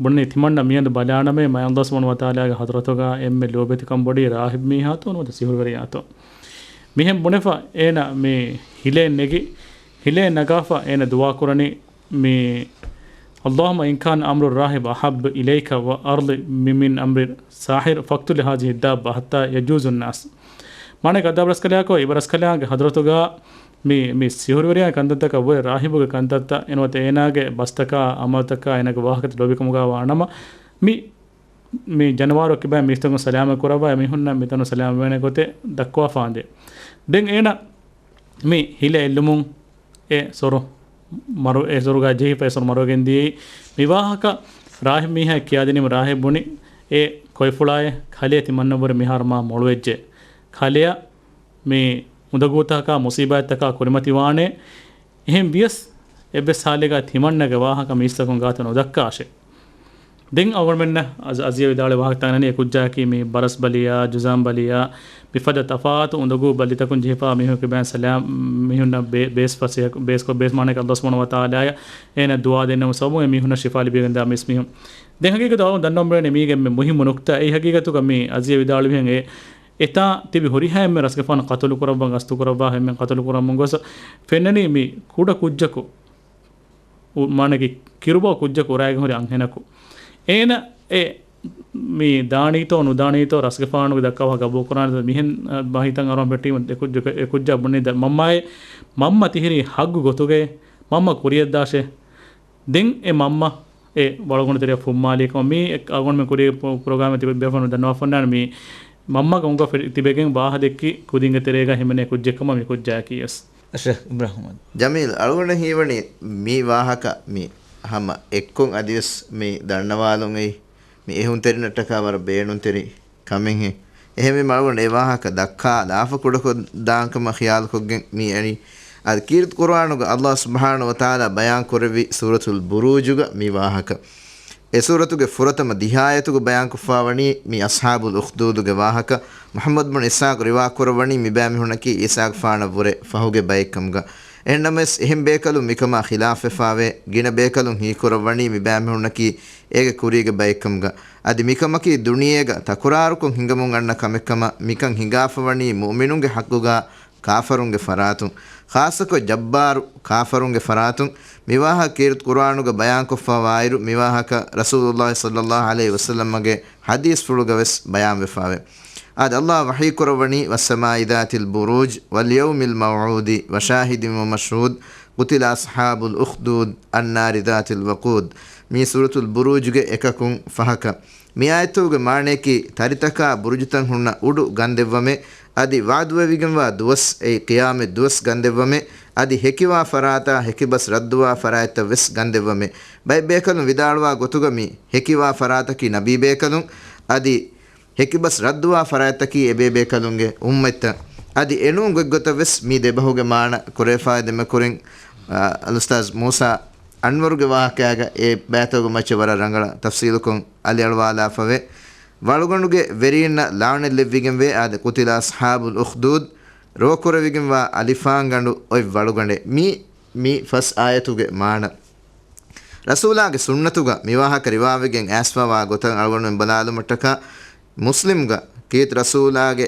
ބުނަނީ ތިމަންނަ މިއަދު ބަލާނަމޭ މަޔަން ދަސް ވަނު ވަތާލާގެ ހަދުރަތުގަ އެންމެ ލޯބިތިކަން ބޮޑީ ރާހިބް މީހާތޯ ނުވަތަ ސިހުރުވެރިޔާތޯ. މިހެން ބުނެފަ އޭނަ މި ހިލޭން ނެގި، ހިލޭން ނަގާފަ އޭނަ ދުވާ ކުރަނީ މި اللهم إن كان أمر الراهب أحب إليك وأرض من أمر الساحر فاقتل هذه الدابة حتى يجوز الناس. މާނަ އަދާބު ރަސްކަލާކޯ އިބަ ރަސްކަލާނގެ ހަދުރަތުގަ މި، މި ސިހުރުވެރިޔާ ކަންތައްތަކަށް ވުރެ ރާހިބުގެ ކަންތައްތައް އެނުވަތަ އޭނާގެ ބަސްތަކާ އަމަލުތަކާ އޭނާގެ ވާހަކަތައް ލޯބިކަމުގާ ވާނަމަ މި، މި ޖަނަވާރު ކިބައިން މީސްތަކުން ސަލާމަތް ކުރައްވާ އެމީހުންނަށް މިތަނުން ސަލާމަތްވޭނެ ގޮތެއް ދައްކަވާފާނދޭ. ދެން އޭނަ މި ހިލަ އެއްލުމުން އެ ސޮރު މަރު، އެ ސޮރުގާ ޖެހިފަ އެ ސޮރު މަރުވެގެން ދިޔައީ. މި ވާހަކަ ރާހިބް މީހާ ކިޔާދިނީމަ ރާހިބް ބުނި އެ ކޮއިފުޅާއޭ ކަލޭ ތިމަންނަ ވުރެ މިހާރު މާ މޮޅުވެއްޖެ. ކަލެއަށް މި އުނދަގޫތަކާ މުސީބާތްތަކާ ކުރިމަތިވާނެ. އެހެން ވިޔަސް އެއްވެސް ހާލެއްގަ ތިމަންނަގެ ވާހަކަ މީސްތަކުން ގާތަށް ނުދައްކާށެ. ދެން އަޅުގަނޑުމެންނަށް އަޒް-، އަޒީޒް ވިދާޅުވި ވާހަކަތައް އަންނަނީ އެ ކުއްޖާއަކީ މި ބަރަސް ބަލިޔާ، ޖުޒާމް ބަލިޔާ، މިފަދަ ތަފާތު އުނދަގޫ ބަލިތަކުން ޖެހިފާ މީހުން ކިބައިން ސަލާމް މީހުންނަށް ބޭ-، ބޭސް ފަސޭހަ، ބޭސްކޮށް، ބޭސް މާނައަކީ ﷲ ސުބްޙާނަހޫ ވަތަޢާލާއަށް އޭނަ ދުޢާ ދެންނެވުމުގެ ސަބަބުން އެ މީހުންނަށް ޝިފާ ލިބިގެންދާ މީސް މީހުން. ދެން ހަގީގަތު އަޅުގަނޑު ދަންނަވަން ބޭނުން މީގެ އެންމެ މުހިއްމު ނުކްތާ. އެއީ ހަގީގަތުގަ މި އަޒީޒް ވިދާޅުވިހެން އެ އެތާ ތިބި ހުރިހާ އެންމެ ރަސްގެފާނު ޤަތުލު ކުރައްވާ، ގަސްތު ކުރައްވާ، އެންމެން ޤަތުލު ކުރަމުން ގޮސް ފެންނަނީ މި ކުޑަ ކުއްޖަކު، އު-، މާނައަކީ ކިރުބޯ ކުއްޖަކު އުރާގެން ހުރި އަންހެނަކު. އޭނަ އެ މި ދާނީތޯ ނުދާނީތޯ ރަސްގެފާނުގެ ދައްކާ ވާހަކަ ގަބޫލު ކުރާނެތޯ މިހެން، އަ، ބަހިތައް އަރުވަން ފެއްޓީމަ އެ ކުއްޖަ-، އެ ކުއްޖާ ބުނީ ދަ-، މަންމާއޭ، މަންމަ ތިހިރީ ހައްގު ގޮތުގައޭ، މަންމަ ކުރިޔަށްދާށޭ. ދެން އެ މަންމަ އެ ވަޅުގަނޑު ތެރެއަށް ފުއްމާލީ ކަމަށް މީ އެ-، އަޅުގަނޑުމެން ކުރި ޕްރޮ-، ޕްރޮގްރާމެއް ތިބެ-، ބޭފުޅުން ދަންނަވާފަ އޮންނާނެ މީ މަންމަގެ އުނގަ ފެ-، ތިބެގެން ވާހަ ދެއްކި ކުދިންގެ ތެރޭގަ ހިމެނޭ ކުއްޖެއް ކަމަށް މި ކުއްޖާއަކީ ވެސް. އަޝްރަފް އިބްރާހިމް. ޖަމީލް، އަޅުގަނޑަށް ހީވަނީ މި ވާހަކަ މި ހަމަ އެއްކޮށް އަދިވެސް މި ދަންނަވާލުން އެއީ މި އެހުންތެރިންނަށްޓަކާ ވަރަށް ބޭނުންތެރި ކަމެއްހެން. އެހެންވީމަ އަޅުގަނޑު އެ ވާހަކަ ދައްކާލާފަ ކުޑަކޮށް ދާން ކަމަށް ޚިޔާލުކޮށްގެން މި އެނީ. އަދި ކީރިތި ޤުރުއާނުގަ ﷲ ސުބްޙާނަހޫ ވަތަޢާލާ ބަޔާން ކުރެއްވި ސޫރަތުލް ބުރޫޖުގަ މި ވާހަކަ. އެ ސޫރަތުގެ ފުރަތަމަ ދިހަ އާޔަތުގަ ބަޔާންކޮށްފާވަނީ މި އަޞްޙާބުލް އުޚްދޫދުގެ ވާހަކަ. މުޙައްމަދު ބުން އިސްޙާޤު ރިވާ ކުރައްވަނީ މިބައިމީހުންނަކީ އީސާގެފާނަށް ވުރެ ފަހުގެ ބައެއްކަމުގަ. އެހެންނަމަވެސް އެހެން ބޭކަލުން މިކަމާ ޚިލާފްވެފާވޭ. ގިނަ ބޭކަލުން ހީކުރައްވަނީ މިބައިމީހުންނަކީ އޭގެ ކުރީގެ ބައެއްކަމުގަ. އަދި މިކަމަކީ ދުނިޔޭގަ ތަކުރާރުކޮށް ހިނގަމުން އަންނަ ކަމެއްކަމަށް މިކަން ހިނގާފަވަނީ މުއުމިނުންގެ ޙައްޤުގަ ކާފަރުންގެ ފަރާތުން، ޚާއްޞަކޮށް ޖައްބާރު ކާފަރުންގެ ފަރާތުން. މިވާހަކަ ކީރިތި ޤުރުއާނުގަ ބަޔާންކޮށްފަވާއިރު، މިވާހަކަ ރަސޫލުﷲ ޞައްލަﷲ ޢަލައިހި ވަސައްލަމްގެ ޙަދީޘްފުޅުގަ ވެސް ބަޔާންވެފާވޭ. އާދެ، ﷲ ވަޙީކުރައްވަނީ، والسماء ذات البروج واليوم الموعود وشاهد ومشهود قتل أصحاب الأخدود النار ذات الوقود. މީ ސޫރަތުލް ބުރޫޖުގެ އެކަކުން ފަހަކަށް. މި އާޔަތުގެ މާނަޔަކީ، ތަރިތަކާ ބުރުޖުތައް ހުންނަ އުޑު ގަންދެއްވަމޭ، އަދި ވަޢުދުވެވިގެންވާ ދުވަސް، އެއީ ޤިޔާމަތް ދުވަސް ގަންދެއްވަމޭ، އަދި ހެކިވާ ފަރާތާ ހެކިބަސް ރައްދުވާ ފަރާތްތައް ވެސް ގަންދެއްވަމޭ. ބައެއް ބޭކަލުން ވިދާޅުވާ ގޮތުގަ މި ހެކިވާ ފަރާތަކީ ނަބީ ބޭކަލުން، އަދި ހެކިބަސް ރައްދުވާ ފަރާތްތަކީ އެބޭބޭކަލުންގެ އުއްމަތްތައް. އަދި އެނޫން ގޮތްގޮތަށް ވެސް މި ދެބަހުގެ މާނަ ކުރެވިފައި ދެމެ ކުރިން، އަ، އަލްއުސްތާޒް މޫސާ އަންވަރުގެ ވާހަކައިގަ އެ ބައިތަކުގެ މައްޗަށް ވަރަށް ރަނގަޅަށް ތަފްސީލުކޮށް އަލިއަޅުވާލާފަވޭ. ވަޅުގަނޑުގެ ވެރީންނަށް ލާނެތް ލެއްވިގެންވޭ، އާދެ، قتل أصحاب الأخدود، ރޯކުރެވިގެންވާ އަލިފާންގަނޑު އޮތް ވަޅުގަނޑެއް. މީ، މި ފަސް އާޔަތުގެ މާނަ. ރަސޫލާގެ ސުންނަތުގަ މިވާހަކަ ރިވާވެގެން އައިސްފަވާ ގޮތަށް އަޅުގަނޑުމެން ބަލާލުމަށްޓަކާ، މުސްލިމްގަ ކީރިތި ރަސޫލާގެ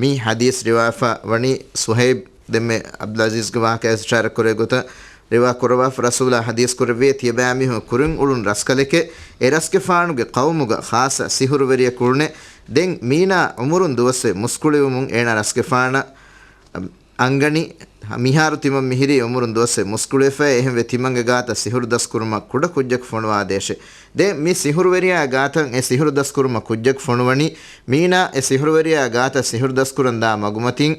މި ޙަދީޘް ރިވާފަ ވަނީ ޞުހައިބް، ދެންމެ ޢަބްދުލްޢަޒީޒްގެ ވާހަކައަށް އިޝާރަތް ކުރޭ ގޮތަށް ރިވާ ކުރަވާފަ، ރަސޫލާ ޙަދީޘް ކުރެއްވިއޭ، ތިޔަބައިމީހުން ކުރިން އުޅުނު ރަސްކަލެކޭ، އެ ރަސްގެފާނުގެ ޤައުމުގަ ޚާއްޞަ ސިހުރުވެރިޔަކު އުޅުނޭ. ދެން މީނާ ޢުމުރުން ދުވަސްވެ މުސްކުޅިވުމުން އޭނާ ރަސްގެފާނަށް އަންގަނީ، މިހާރު ތިމަން މިހިރީ އުމުރުން ދުވަސްވެ މުސްކުޅިވެފައޭ، އެހެންވެ ތިމަންގެ ގާތަށް ސިހުރު ދަސްކުރުމަށް ކުޑަ ކުއްޖަކު ފޮނުވާދޭށޭ. ދެން މި ސިހުރުވެރިޔާ ގާތަށް އެ ސިހުރު ދަސްކުރުމަށް ކުއްޖަކު ފޮނުވަނީ، މީނާ އެ ސިހުރުވެރިޔާ ގާތަށް ސިހުރު ދަސްކުރަން ދާ މަގުމަތިން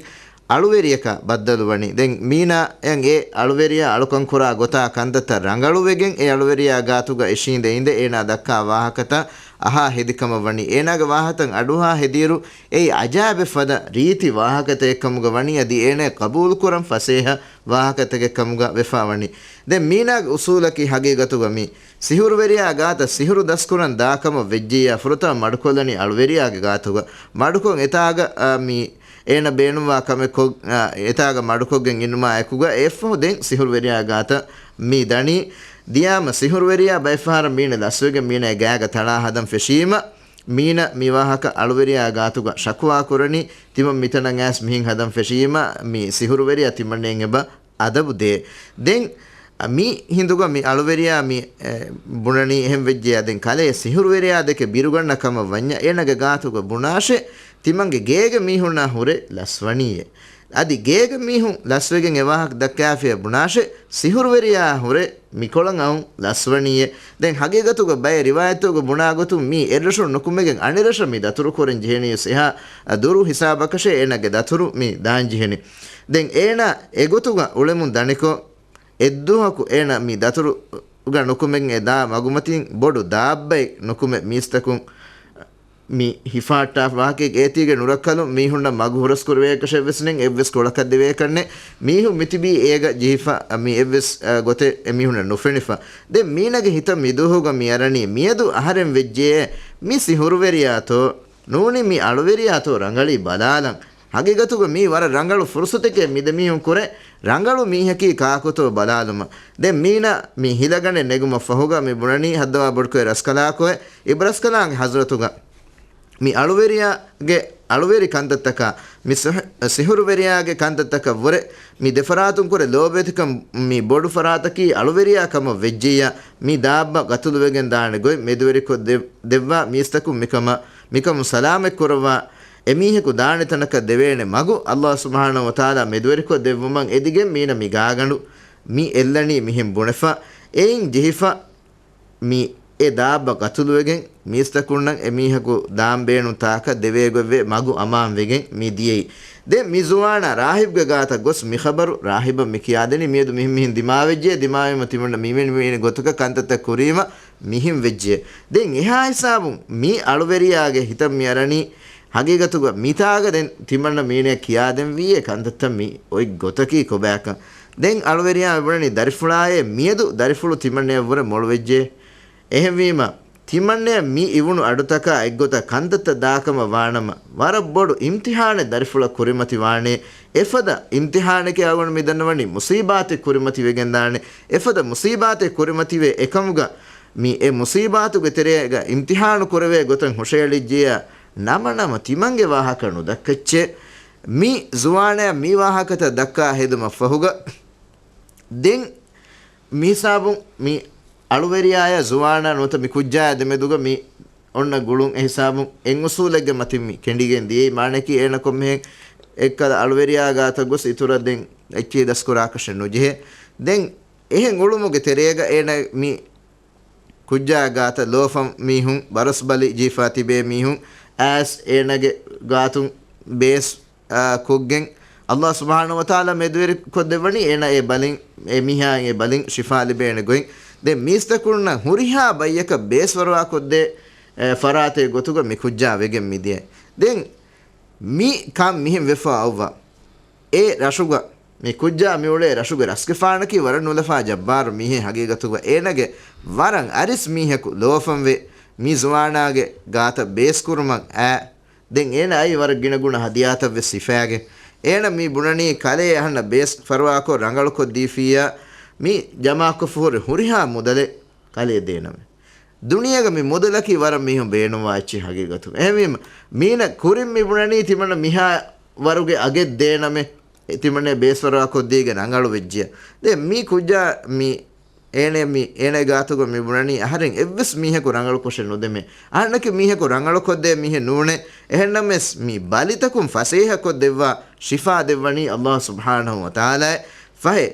އަޅުވެރިޔަކަށް ބައްދަލުވަނީ. ދެން މީނާ އެ އަޅުވެރިޔާ އަޅުކަންކުރާ ގޮތާ ކަންތައްތައް ރަނގަޅުވެގެން އެ އަޅުވެރިޔާ ގާތުގަ އިށީނދެ އިނދެ އޭނާ ދައްކާ ވާހަކަތައް އަހާ ހެދިކަމަށް ވަނީ. އޭނާގެ ވާހަކަތައް އަޑުއަހާ ހެދިއިރު އެއީ އަޖާއިބެއް ފަދަ ރީތި ވާހަކަތަކެއްކަމުގަ ވަނީ، އަދި އޭނަ ޤަބޫލުކުރަން ފަސޭހަ ވާހަކަތަކެއްކަމުގަ ވެފާ ވަނީ. ދެން މީނާގެ އުސޫލަކީ ހަގީގަތުގަ މި ސިހުރުވެރިޔާ ގާތަށް ސިހުރު ދަސްކުރަން ދާކަމަށް ވެއްޖިއްޔާ ފުރަތަމަ މަޑުކޮށްލަނީ އަޅުވެރިޔާގެ ގާތުގަ. މަޑުކޮށް އެތާގަ، އާ، މި އޭނަ ބޭނުންވާ ކަމެއް ކޮށް، އާ، އެތާގަ މަޑުކޮށްގެން އިނުމާ އެކުގަ އެއަށްފަހު ދެން ސިހުރުވެރިޔާ ގާތަށް މި ދަނީ. ދިޔާމަ ސިހުރުވެރިޔާ ބައެއްފަހަރަށް މީނަ ލަސްވެގެން މީނަ ގާގަ ތަޅާ ހަދަން ފެށީމަ، މީނަ މިވާހަކަ އަޅުވެރިޔާ ގާތުގަ ޝަކުވާ ކުރަނީ، ތިމަން މިތަނަށް އައިސް މިހެން ހަދަން ފެށީމަ، މި ސިހުރުވެރިޔާ ތިމަންނެއިން އެބަ އަދަބު ދޭ. ދެން މި ހިނދުގަ މި އަޅުވެރިޔާ މި، އެ، ބުނަނީ އެހެން ވެއްޖެޔާ، ދެން ކަލޭ ސިހުރުވެރިޔާ ދެކެ ބިރުގަންނަ ކަމަށް ވަންޏާ އޭނަގެ ގާތުގަ ބުނާށޭ، ތިމަންގެ ގޭގެ މީހުންނާ ހުރެ ލަސްވަނީއޭ. އަދި ގޭގެ މީހުން ލަސްވެގެން އެ ވާހަކަ ދައްކާފިޔާ ބުނާށޭ، ސިހުރުވެރިޔާ ހުރެ މިކޮޅަށް އައުން ލަސްވަނީއޭ. ދެން ހަގީގަތުގަ ބައެއް ރިވާޔަތްތަކުގަ ބުނާ ގޮތުން މީ އެއްރަށުން ނުކުމެގެން އަނެއްރަށަށް މި ދަތުރުކުރަން ޖެހެނީވެސް އެހާ ދުރު ހިސާބަކަށޭ އޭނަގެ ދަތުރު މި ދާން ޖެހެނީ. ދެން އޭނަ އެގޮތުގަ އުޅެމުން ދަނިކޮށް، އެއްދުވަހަކު އޭނަ މި ދަތުރުގަ ނުކުމެގެން އެ ދާ މަގުމަތިން ބޮޑު ދާއްބައެއް ނުކުމެ މީސްތަކުން މި ހިފާއްޓާފަ ވާހަކައެއް އޭތީގެ ނުރައްކަލުން މީހުންނަށް މަގު ހުރަސްކުރެވޭކަށެއްވެސް ނެތް، އެއްވެސް ކޮޅަކަށް ދެވޭކަށް ނެތް. މީހުން މިތިބީ އޭގަ ޖެހިފަ، މި އެއްވެސް، އަ، ގޮތެއް އެމީހުންނަށް ނުފެނިފަ. ދެން މީނަގެ ހިތަށް މިދުވަހުގަ މި އަރަނީ މިއަދު އަހަރެން ވެއްޖެޔޭ، މި ސިހުރުވެރިޔާތޯ ނޫނީ މި އަޅުވެރިޔާތޯ ރަނގަޅީ ބަލާލަން. ހަގީގަތުގަ މީ ވަރަށް ރަނގަޅު ފުރުސަތެކޭ މި ދެމީހުން ކުރެ ރަނގަޅު މީހަކީ ކާކުތޯ ބަލާލުމަށް. ދެން މީނަ މި ހިލަގަނޑެއް ނެގުމަށް ފަހުގަ މި ބުނަނީ ހައްދަވާ ބޮޑުކޮއެ ރަސްކަލާކޮއެ އިބްރަސްކަލާނގެ ޙަޟްރަތުގަ މި އަޅުވެރިޔާގެ އަޅުވެރި ކަންތައްތަކާ، މި ސިހު-، ސިހުރުވެރިޔާގެ ކަންތައްތަކަށްވުރެ މި ދެފަރާތުން ކުރެ ލޯބިވެތިކަން މި ބޮޑު ފަރާތަކީ އަޅުވެރިޔާ ކަމަށް ވެއްޖިއްޔާ، މި ދާއްބަ ގަތުލުވެގެން ދާނެ ގޮތް މެދުވެރިކޮށް ދެ-، ދެއްވާ މީސްތަކުން މިކަމަށް، މިކަމުން ސަލާމަތްކުރައްވާ އެމީހަކު ދާނެ ތަނަކަށް ދެވޭނެ މަގު އައްލާހު ސުބްޙާނަހު ވަތަޢާލާ މެދުވެރިކޮށް ދެއްވުމަށް އެދިގެން މީނަ މި ގާގަނޑު މި އެއްލަނީ މިހެން ބުނެފަ، އެއިން ޖެހިފަ، މި އެ ދާއްބަ ގަތުލުވެގެން، މީސްތަކުންނަށް އެމީހަކު ދާން ބޭނުން ތާކަށް ދެވޭގޮތްވެ މަގު އަމާންވެގެން މި ދިޔައީ. ދެން މި ޒުވާނާ ރާހިބްގެ ގާތަށް ގޮސް މި ޚަބަރު ރާހިބަށް މި ކިޔާދެނީ މިއަދު މިހެން މިހެން ދިމާވެއްޖެ، ދިމާވީމަ ތިމަންނަ މިވެނި މިވެނި ގޮތަކަށް ކަންތައްތައް ކުރީމަ މިހެން ވެއްޖެ. ދެން އެހާ ހިސާބުން މި އަޅުވެރިޔާގެ ހިތަށް މި އަރަނީ ހަގީގަތުގަ މިތާގަ ދެން ތިމަންނަ މީނަޔަށް ކިޔާދެންވީއޭ ކަންތައްތައް މި އޮތް ގޮތަކީ ކޮބާކަން. ދެން އަޅުވެރިޔާ މިބުނަނީ ދަރިފުޅާއޭ މިއަދު ދަރިފުޅު ތިމަންނަޔަށްވުރެ މޮޅުވެއްޖެ. އެހެންވީމަ، ތިމަންނަޔަށް މި އިވުނު އަޑުތަކާ އެއްގޮތަށް ކަންތައްތައް ދާކަމަށް ވާނަމަ، ވަރަށް ބޮޑު އިމްތިޙާނެއް ދަރިފުޅަށް ކުރިމަތިވާނެ. އެފަދަ އިމްތިޙާނެކޭ އަޅުގަނޑު މި ދަންނަވަނީ މުޞީބާތެއް ކުރިމަތިވެގެންދާނެ. އެފަދަ މުޞީބާތެއް ކުރިމަތިވޭ އެކަމުގަ މި އެ މުޞީބާތުގެ ތެރޭގަ އިމްތިޙާނު ކުރެވޭ ގޮތަށް ހުށައެޅިއްޖެޔާ، ނަމަ ނަމަ ތިމަންގެ ވާހަކަ ނުދައްކައްޗޭ. މި ޒުވާނަޔަށް މި ވާހަކަތައް ދައްކާ ހެދުމަށް ފަހުގަ، ދެން މި ހިސާބުން މި އަޅުވެރިޔާޔާ ޒުވާނާ ނުވަތަ މި ކުއްޖާޔާ ދެމެދުގަ މި އޮންނަ ގުޅުން އެ ހިސާބުން އެއް އުސޫލެއްގެ މަތިން މި ކެނޑިގެން ދިޔައީ. މާނައަކީ އޭނަ ކޮންމެހެން އެއްކަލަ އަޅުވެރިޔާ ގާތަށް ގޮސް އިތުރަށް ދެން އެއްޗެހި ދަސްކުރާކަށެއް ނުޖެހޭ. ދެން އެހެން އުޅުމުގެ ތެރޭގަ އޭނަ މި ކުއްޖާ ގާތަށް ލޯފަން މީހުން، ބަރަސްބަލި ޖީފާ ތިބޭ މީހުން އައިސް އޭނަގެ ގާތުން ބޭސް، އާ، ކޮށްގެން، އައްލާހު ސުބްޙާނަހު ވަތަޢާލާ މެދުވެރި ކޮށްދެއްވަނީ އޭނަ އެ ބަލިން، އެ މީހާއިން އެ ބަލިން ޝިފާ ލިބޭނެ ގޮތް. ދެން މީސްތަކުންނަށް ހުރިހާ ބައްޔަކަށް ބޭސް ފަރުވާ ކޮށްދޭ، އެ، ފަރާތެއް ގޮތުގަ މި ކުއްޖާ ވެގެން މިދިޔަ. ދެން މި ކަން މިހެން ވެފަ އައުވާ. އެ ރަށުގަ މި ކުއްޖާ މިއުޅޭ ރަށުގެ ރަސްގެފާނަކީ ވަރަށް ނުލަފާ ޖައްބާރު މީހެއް ހަގީގަތުގަ. އޭނަގެ ވަރަށް އަރިސް މީހަކު ލޯފަންވެ، މި ޒުވާނާގެ ގާތަށް ބޭސްކުރުމަށް އައި. ދެން އޭނަ އައީ ވަރަށް ގިނަގުނަ ހަދިޔާތައްވެސް ހިފާގެން. އޭނަ މި ބުނަނީ ކަލޭ އަހަންނަށް ބޭސް ފަރުވާކޮށް ރަނގަޅުކޮށްދީފިއްޔާ، މި ޖަމާކޮށްފަ ހުރި ހުރިހާ މުދަލެއް ކަލޭ ދޭނަމޭ. ދުނިޔޭގަ މި މުދަލަކީ ވަރަށް މީހުން ބޭނުންވާ އެއްޗެއް ހަގީގަތުގަ. އެހެންވީމަ، މީނަ ކުރިން މި ބުނަނީ ތިމަންނަ މިހާ ވަރުގެ އަގެއް ދޭނަމޭ، ތިމަންނަ ބޭސްފަރުވާ ކޮށްދީގެ ރަނގަޅު ވެއްޖިޔަ. ދެން މި ކުއްޖާ މި އޭނަ މި، އޭނަ ގާތުގަ މި ބުނަނީ އަހަރެން އެއްވެސް މީހަކު ރަނގަޅު ކޮށެއް ނުދެމޭ. އަހަންނަކީ މީހަކު ރަނގަޅު ކޮށްދޭ މީހެއް ނޫނޭ. އެހެންނަމަވެސް މި ބަލިތަކުން ފަސޭހަ ކޮށްދެއްވާ ޝިފާ ދެއްވަނީ އައްލާހު ސުބްޙާނަހު ވަތަޢާލާއޭ. ފަހެ،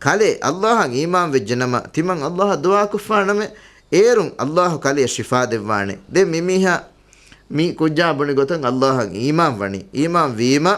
ކަލޭ އައްލާހަށް އީމާން ވެއްޖެނަމަ، ތިމަން އައްލާހަށް ދުޢާ ކޮށްފާނަމޭ، އޭރުން އައްލާހު ކަލެޔަށް ޝިފާ ދެއްވާނެ. ދެން މި މީހާ، މި ކުއްޖާ ބުނި ގޮތަށް އައްލާހަށް އީމާން ވަނީ. އީމާން ވީމަ،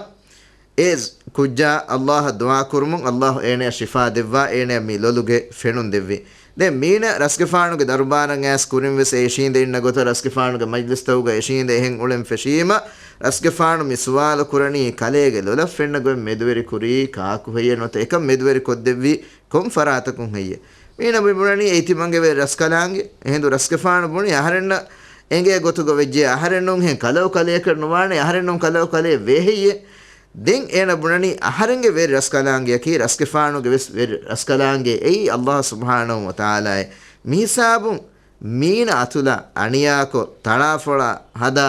އެ ކުއްޖާ އައްލާހަށް ދުޢާ ކުރުމުން އައްލާހު އޭނަޔަށް ޝިފާ ދެއްވާ، އޭނަޔަށް މި ލޮލުގެ ފެނުން ދެއްވި. ދެން މީނަ ރަސްގެފާނުގެ ދަރުބާރަށް އައިސް ކުރިން ވެސް އެ އިށީނދެ އިންނަ ގޮތަށް ރަސްގެފާނުގެ މަޖްލިސްތަކުގަ އިށީނދެ އެހެން އުޅެން ފެށީމަ، ރަސްގެފާނު މި ސުވާލު ކުރަނީ ކަލޭގެ ލޮލަށް ފެންނަ ގޮތް މެދުވެރި ކުރީ ކާކު ހެއްޔޭ ނުވަތަ އެކަން މެދުވެރި ކޮށްދެއްވީ ކޮން ފަރާތަކުން ހެއްޔޭ؟ މީނަ މި ބުނަނީ އެއީ ތިމަންގެ ވެރި ރަސްކަލާނގެ. އެހިނދު ރަސްގެފާނު ބުނި އަހަރެންނަށް އެނގޭ ގޮތުގަ ވެއްޖެ، އަހަރެންނުން ހެން ކަލައު ކަލެއަކަށް ނުވާނެ، އަހަރެންނުން ކަލައު ކަލެއެއް ވޭ ހެއްޔޭ؟ ދެން އޭނަ ބުނަނީ އަހަރެންގެ ވެރި ރަސްކަލާނގެއަކީ ރަސްގެފާނުގެ ވެސް ވެރި ރަސްކަލާނގެ އެއީ އައްލާހު ސުބްޙާނަހު ވަތަޢާލާއޭ. މިހިސާބުން މީނަ އަތުލާ އަނިޔާކޮށް، ތަޅާފޮޅާ ހަދާ،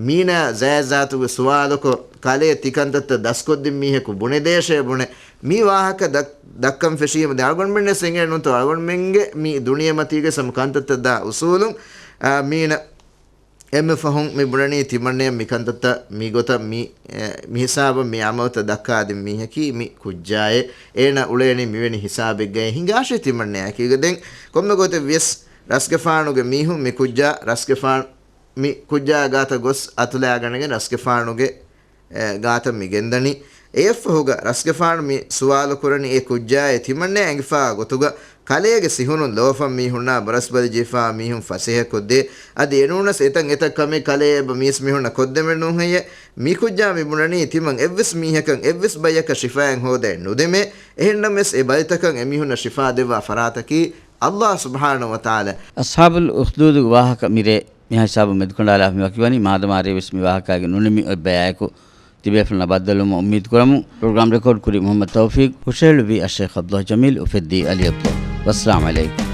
މީނަ ޒާތްޒާތުގެ ސުވާލުކޮށް، ކަލޭ ތިކަންތައްތައް ދަސްކޮށްދިން މީހަކު ބުނެދޭށޭ ބުނެ، މި ވާހަކަ ދައް-، ދައްކަން ފެށީމަ ދެ އަޅުގަނޑުމެންނެސް އެނގޭ ނޫންތޯ އަޅުގަނޑުމެންގެ މި ދުނިޔެމަތީގެ ސަމަ ކަންތައްތައް ދާ އުސޫލުން، އާ، މީނަ އެންމެ ފަހުން މި ބުނަނީ ތިމަންނަޔަށް މި ކަންތައްތައް މި ގޮތަށް މި، އެ، މި ހިސާބަށް މި އަމަލުތައް ދައްކާދިން މީހަކީ މި ކުއްޖާއޭ. އޭނަ އުޅޭނީ މިވެނި ހިސާބެއްގައި ހިނގާށޭ ތިމަންނަޔާ ކީގަ. ދެން ކޮންމެ ގޮތެއް ވިޔަސް ރަސްގެފާނުގެ މީހުން މި ކުއްޖާ ރަސްގެފާނު މި ކުއްޖާ ގާތަށް ގޮސް އަތުލައިގަނެގެން ރަސްގެފާނުގެ، އެ، ގާތަށް މި ގެންދަނީ. އެއަށްފަހުގަ ރަސްގެފާނު މި ސުވާލު ކުރަނީ އެ ކުއްޖާއޭ ތިމަންނަޔަށް އެނގިފާ ގޮތުގަ ކަލޭގެ ސިހުނުން ލޯފަން މީހުންނާ ބަރަސްބަލި ޖީފާ މީހުން ފަސޭހަ ކޮށްދޭ. އަދި އެނޫނަސް އެތަން އެތައް ކަމެއް ކަލޭ އެބަ މީސް މީހުންނަށް ކޮށްދެމެއް ނޫން ހެއްޔޭ؟ މި ކުއްޖާ މި ބުނަނީ ތިމަން އެއްވެސް މީހަކަށް އެއްވެސް ބައްޔަކަށް ޝިފާއެއް ހޯދައެއް ނުދެމޭ. އެހެންނަމަވެސް އެ ބަލިތަކަށް އެމީހުންނަށް ޝިފާ ދެއްވާ ފަރާތަކީ އައްލާހު ސުބްޙާނަހު ވަތަޢާލާ. އަޞްޙާބުލް އުޚްދޫދުގެ ވާހަކަ މިރޭ މިހާ ހިސާބުން މެދުކަނޑާލާފަ މި ވަކިވަނީ، މާދަމާ ރޭވެސް މި ވާހަކާގެ ނުނިމި އޮތް ބަޔާއެކު ތިބޭފުޅުންނާ ބައްދަލުވުމަށް އުއްމީދު ކުރަމުން. ޕްރޮގްރާމް ރެކޯޑް ކުރީ މުޙައްމަދު ތައުފީޤް. ހުށަހެޅުއްވީ އައްޝައިޚް ޢަބްދުﷲ ޖަމީލް އުފެއްދީ ޢަލީ ޢަބްދުﷲ. ވައްސަލާމް ޢަލައިކުމް.